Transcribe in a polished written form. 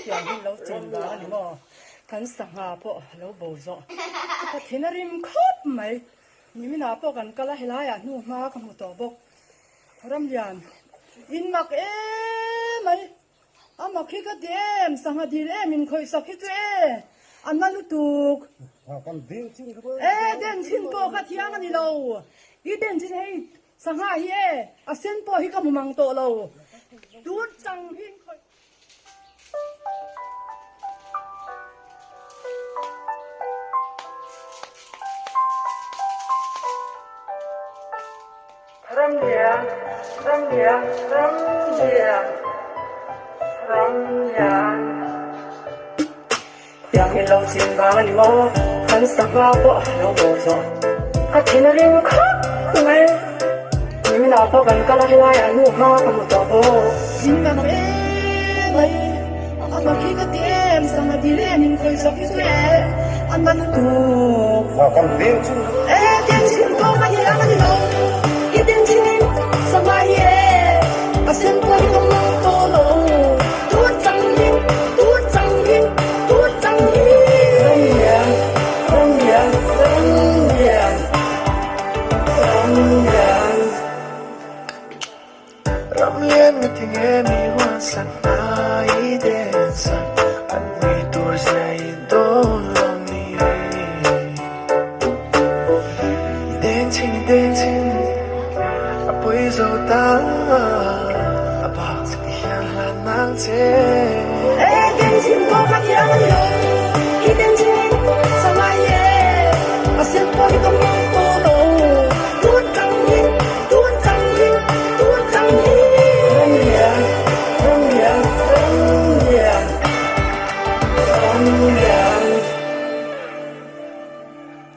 Tiang hi lo chen vang a ni maw? Kan sangha pawh a lo bo zawh. Ka thin a rim khawp mai. Niminah pawh kan kal a, helaiah hnu hma ka hmu tawh bawk. Ramlian, in mak em mai. A mak hi ka ti em, sangha dil em in khawih sak hi chu e, a na lutuk. E, den chin pawh kha thiang a ni lo. I den chin hei sangha hi e, a sen pawh hi ka hmu mang tawh lo. Tun chang hi in khawih. Ramlian, Ramlian, Ramlian, Ramlian. Tiang hi lo chin vang a ni maw? Kan sangha pawh a lo bo zawh. Ka thin a rim khawp mai. Niminah pawh kan kal a, helaiah nu hma ka hmu tawh bawk. In ka hmu em mai. A mak hi ka ti em, sangha dil em in khawih sak hi chu e, a na lutuk. E den chhin pawh ka ni ang a ni lo, i den chhin in sangha hi e, a sen pawh hi ka mang tawh lo, tun chang in, tun chang in, tun chang in. Ramlian, Ramlian, Ramlian, Ramlian. Ramlian nga ti nge mi huan sak hna i den sak an ui tur zia i dawn lo ni. I deng chin i deng chin a pawi zo ta a bak che ti hian hlan nang che. E deng chin pawh ka thiam a ni lo i deng chin sangai e a sen pawh hi ka mang tawh lo tun chang in Tun chang hi, tun chang hi. Ramlian, Ramlian, Ramlian, Ramlian.